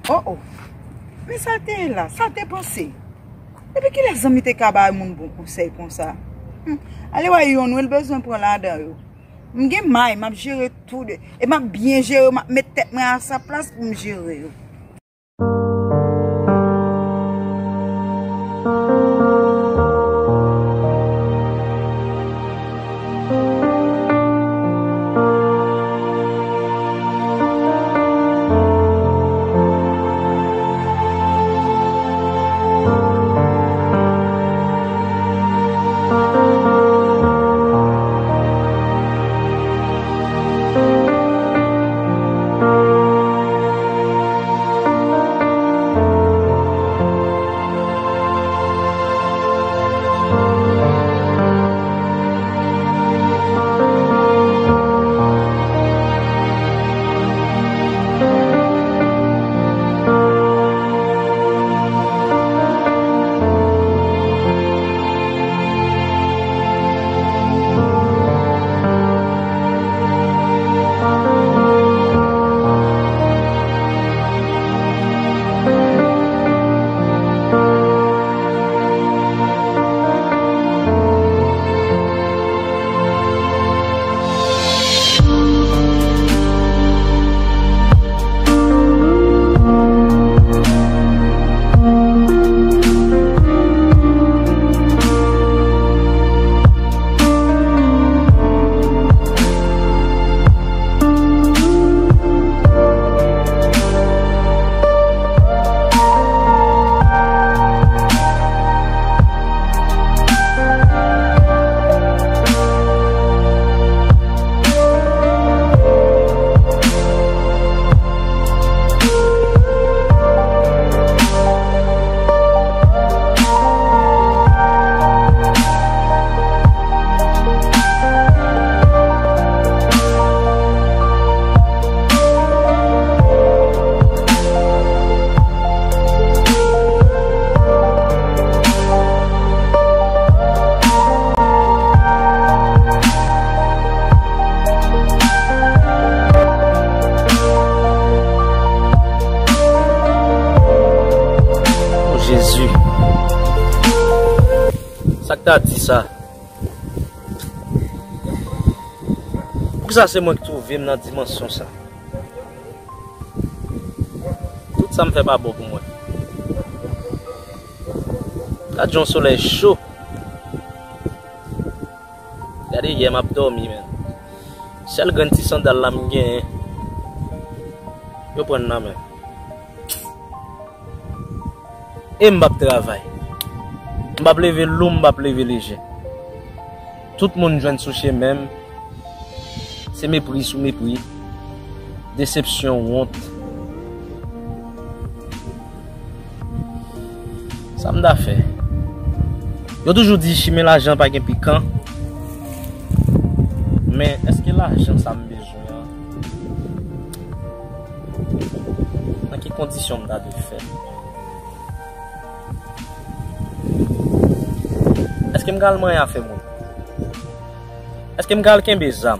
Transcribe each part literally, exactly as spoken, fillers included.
Oh, oh. Men sa te la, sa te panse. Depi kilè zanmi te ka bay moun bon konsèy konsa? Hmm. Ale wè yonn wi l bezwen pran ladan yo. M gen may, m ap jere tou de. E m ap byen jere yo, m ap met tèt mwen a sa plas pou m jere yo. O Jezi. Sa k ta di sa? Poukisa se mwen k twouve m nan dimansyon sa? Tout sa m fè pa bon pou mwen. Gad yon solèy cho. Gade yè m ap dòmi, men. Sèl grenn ti sandal la m genyen, yo pran nan men m. E m p ap travay. M p ap leve lou, m p ap leve lejè. Tout moun jwenn sou chemen m. Se mepri sou mepri. Desepsyon, wont. Sa m ta fè? Yo toujou di chimen lajan pa gen pikan. Men èske lajan sa m bezwen an, nan ki kondisyon m ta dwe fè l? Èske m ka al manyen afè moun? Èske m ka al kenbe zam?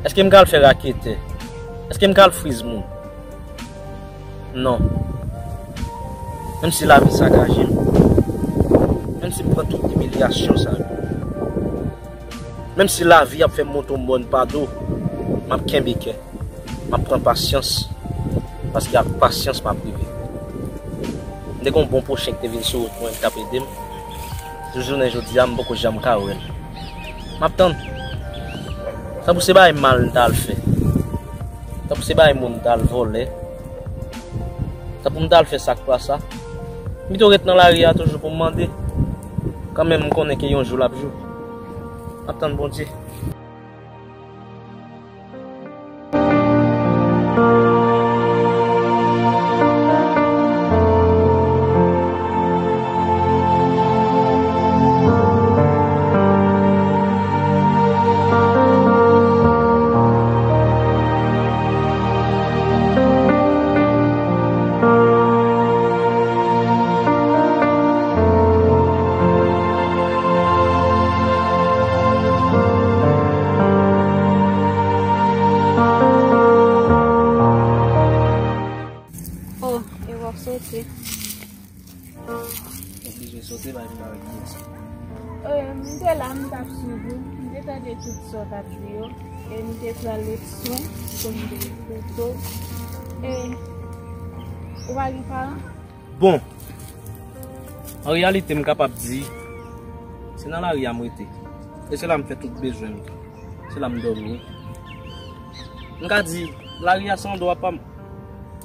Èske m ka al fè raketè? Èske m ka al friz moun? Non. Menm si lavi sakaje m, menm si m pran tout imilyasyon sa yo, menm si lavi ap fè m monte yon mòn pa do, m ap kenbe kè. M ap pran pasyans, paske ak pasyans m ap rive. M te gen yon bon pwochen ki te vin sou wout mwen, ki t ap ede m. Jis jounen jodi a, m poko janm ka wè l. M ap tann. Tanpou se bagay mal m t al fè. Tanpou se bagay moun m t al vòlè. Tanpou m t al fè sa k pa sa. M pito ret nan lari a toujou pou m mande. Kanmenm, m konnen ke yon jou l ap jou. M ap tann Bondye. Sote. Ou bezwen sote, bay m kare ki sa. Eh, m te la, m t ap swiv ou. M te tande tout sa w t ap di yo. E m te pran leson pou m te koute w. E ou pa gen paran? Bon, an reyalite, m kapab di, se nan lari a m rete. E se la m fè tout bezwen m. Se la m dòmi. M ka di, lari a se andwa pa m.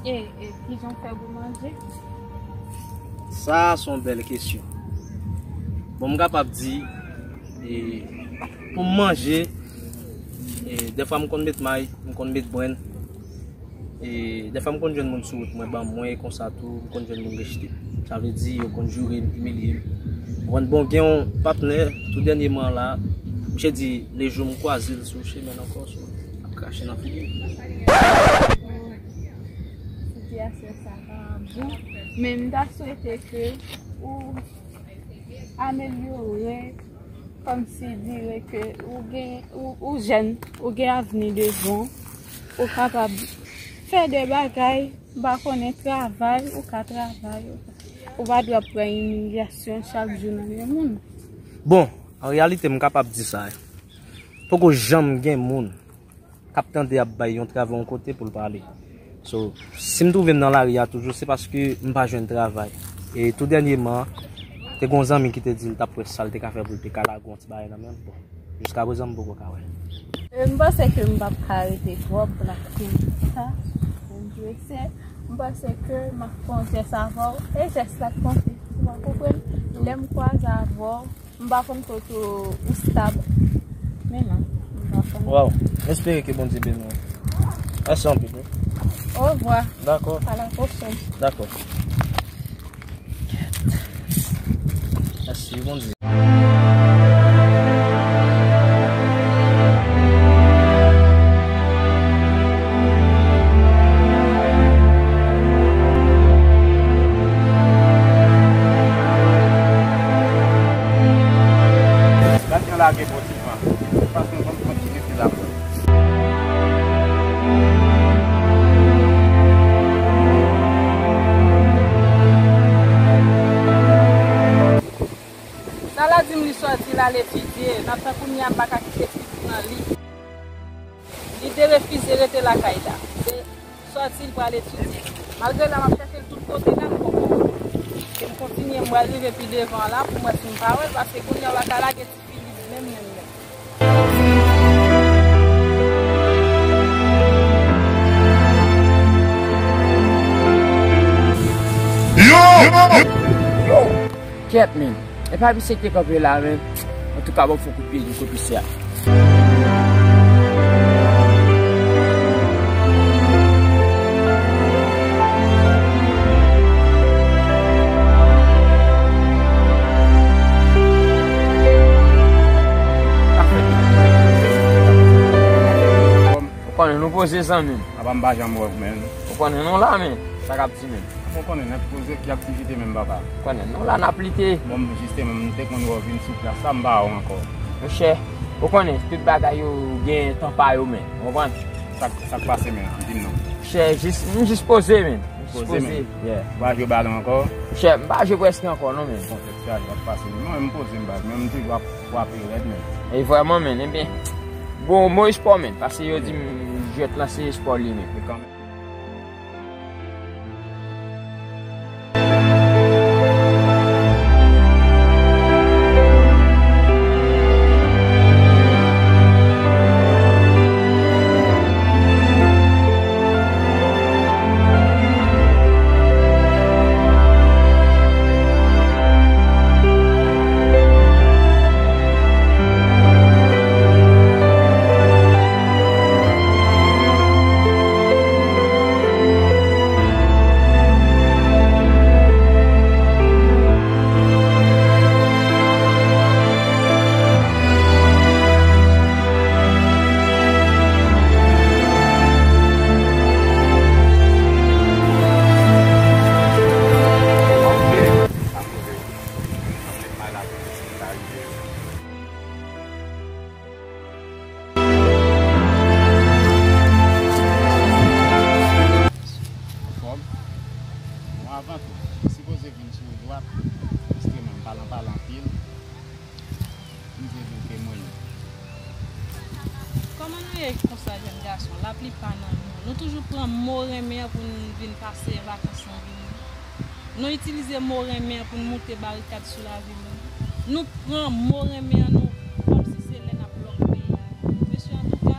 E, e, kijan w fè pou manje? Sa a se yon bèl kesyon. Bon, m kapab di, e, pou m manje, e, dèfwa m konn met may, m konn met brenn. E, dèfwa m konn jwenn moun sou wout mwen, ban mwen, e konsa tou, m konn jwenn moun rejte m. Sa vle di, yo konn joure m, imilye m. Ou konprann? Bon, gen yon patnè, tou dènyèman la, misye di, lejou m kwaze l sou chemen nan kò, so, ap krache nan figi m. Sitiyasyon sa pa bon, men m ta swete ke ou amelyore, kòmsi dire ke ou gen, ou, ou jèn, ou gen avni devan, ou kapab fè de bagay, m pa konnen, travay, ou ka travay, ou pa, ou pa dwe ap pran imilyasyon chak jou nan men moun. Bon, an reyalite, m kapab di sa, poko janm gen moun k ap tande ap bay yon travay yon kote pou l pale. So, si m twouve m nan lari a toujou, se paske m pa jwenn travay. E tou dènyèman, te gen yon zanmi ki te di l t ap wè sa l te ka fè pou l te ka lage yon ti bagay nan men l. Bon, jiskaprezan, m poko ka wè. E, m panse ke m p ap ka rete twòp la pou m di sa, pou m di se, m panse ke m ap fè yon jès avè w, e jès la t konte. Ou pa konprann? Lè m kwaze avè w, M pa konn kote w, ou stab. Men non, m pa konn. Waw, m espere ke Bondye beni w. Mèsi anpil, wi. Orevwa. Dakò. A la pwochèn. Dakò. Mèsi, Bondye. Gad jan lage bò divan. Fason konn kontinye fè la. Sa la di m li sòti, l al etidye. Nan tan kounye a, m pa ka kite pitit nan li. Li te refize rete lakay la. Se sòti, l pral etidye. Malgre la, m ap chèche l tout kote la, m poko wè l. E m kontinye, m pral rive pi devan la pou m wè si m pa wè l, paske kounye a, w pa ka lage ti fi li menm, menm, menm. Yo! Yo! Kèt, men. E pa misye ki te kanpe la, men. Antouka, ban m fè yon kout pye di komisè a. Ou konnen nou poze, zanmi m. Apa m pa janm wè w, men. Ou konnen nou la, men. Sa k ap di, men? Ou konnen nèt poze, ki aktivite menm, papa? Ou konnen nou la, n ap lite. Bon, jisteman, m te konn wè w vin sou plas la, m pa wè w ankò. Monchè, ou konnen, tout bagay yo gen tan pa yo, men. Ou konprann? Sa, sa k pase, men, di m non. Monchè, jis, m jis poze, men. M jis poze, poze, men. Yeah. Ou pa jwe balon ankò? Monchè, m pa jwe prèske ankò, non, men. Bon, tèt chaje, sa k pase, men. Mwen, m poze, m baz, men m toujou ap frape rèd, men. E vrèman, men, ebyen, bon, mo espò, men, paske yo di m jwèt lan se espò li, men. E kanmenm. Sipoze vin sou wout dwat, paske mwen m pale anpil anpil, m te di w ke mwen. Kòman nou ye konsa, jèn gason? Laplipa nan nou, nou toujou pran mo renmen an pou n vin pase vakans nan vi nou. Nou itilize mo renmen an pou n moute barikad sou lavi nou. Nou pran mo renmen an nou kòmsi se lè n ap lòk peyi a. Mesye, antouka,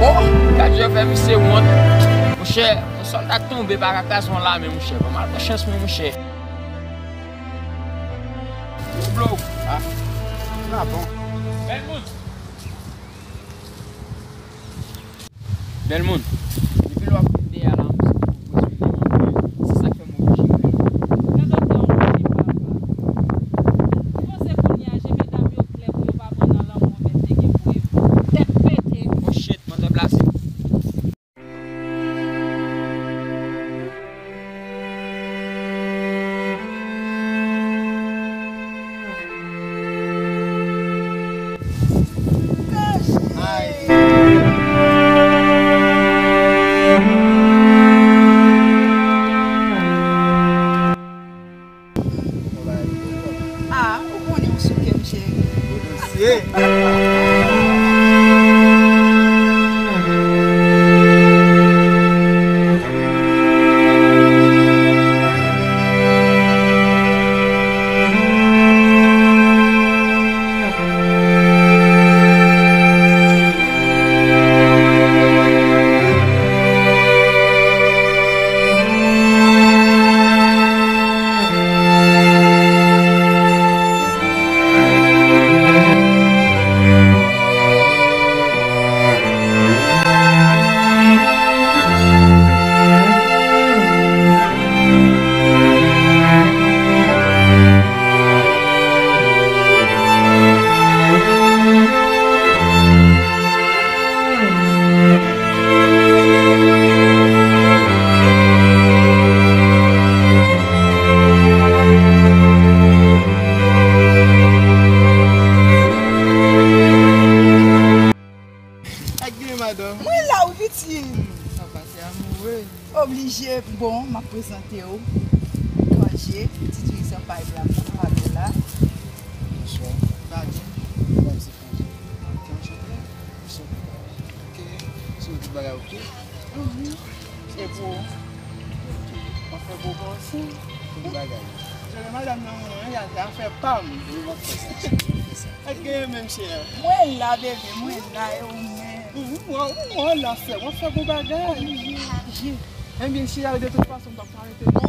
Oh, gad jan fè misye wont. Monchè, yon sòlda k tonbe pa ka kraze yon lame, monchè. Ban m al pran chans mwen, monchè. Blo. Ah, la bon. Bèl moun. Bèl moun. Depi lè w ap vin dèyè la, monchè, se sa k fè m oblije rele w. Gad odè yon moun ki papa. Ou panse kounye a je medam yo klè pou yo pa pran nan lanmou, men te gen pou yo. Tèt pete. Oh shit, mwen te plase. Ah, ou konnen ou sou kè m, cheri. Gwo dosye. Ak gen madanm. Mwen la, wi, pitit. Sa pase amoure. Oblije, bon, m ap prezante w. Kanje, pitit wi, sa pa la, m ap pale la. Bonswa. Kanje. Kanje. Kanje. Kanje. Ok. Se yon ti bagay, ok? Mhm. Se pou ou. Ok. Mwen fè pou ou osi. Tout bagay. Jere madanm nan, mwen, y a, y a fè pa m. Wi, m ap fè sa. Fè sa. Èske w renmen m, cheri? Mwen la, bebe, mwen la, e ou menm? Ou, ou, ou, ou la, sè, w ap fè bon bagay. Oblije. Ebyen, cheri, de tout fason, m p ap ka rete non.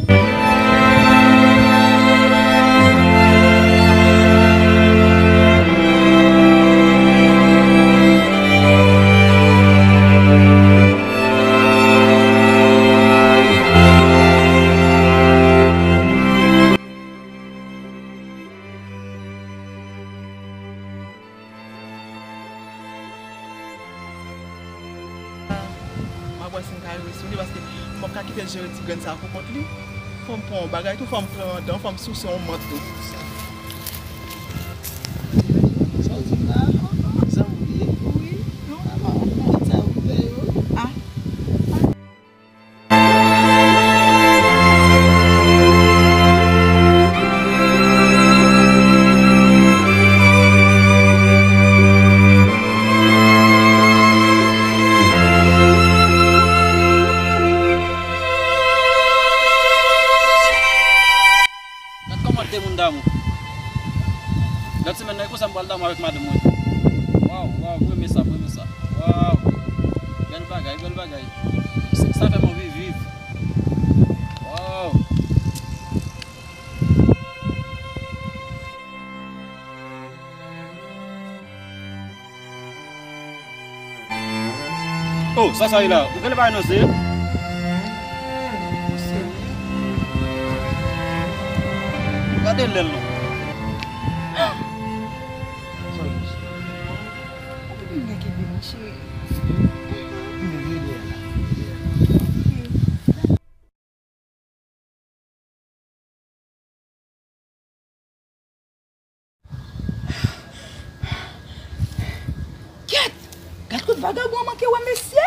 M ap wè si m ka rive sou li, paske m p ap ka kite l jere ti grenn sa a pou kont li. Fò m pran yon bagay tou, fò m pran yon dan, fò m souse yon mant tou. Sa w di m la? Zanmi w ye? Wi. Kòman, kòman sa w fè yo? Ah. Gad kòman de moun damou. Gad semèn nan, e konsa m pral damou avèk madanm mwen. Waw, waw, mwen renmen sa, mwen renmen sa. Waw. Bèl bagay, bèl bagay. Sa, sa fè m anvi viv. Waw. Oh, sa sa ye la? Ou genlè pa renonse? Ou serye? Gade lèl non. Sa w di? Ou gen kenbe m, cheri. M vle lè la. Kèt! Gad kout vagabon an manke wè mesye.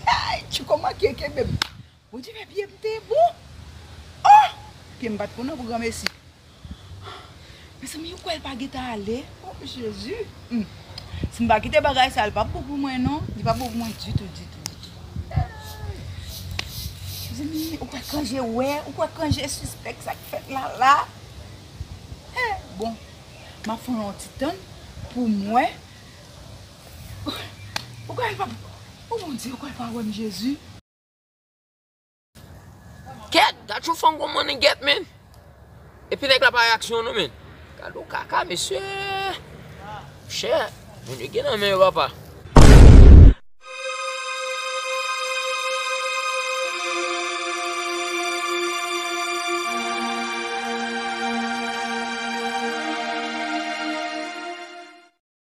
Hey, Tchiko manke kenbe m. Bondye fè pye m te bon. Oh! Pye m pa t konn nan pou granmesi. Mezanmi, ou kwè l pa gentan ale? Oh, Jezi. Hmm. Si m pa kite bagay sa, li p ap bon pou mwen, non. Li p ap bon pou mwen ditou, ditou, ditou. Mezanmi, ou kwè Kanje wè? Ou kwè Kanje sispèk sa k fèt la, la? Eh, bon, m ap fè yon ti tann pou m wè. Ou kwè l p ap, oh, Bondye, ou kwè l pa wè m, Jezi? Kèt, that you phone gon money get, man. Epi nèg la pa reaksyon non, man. Gade w kaka, mesye. Chè, moun yo gen nan men yo, papa.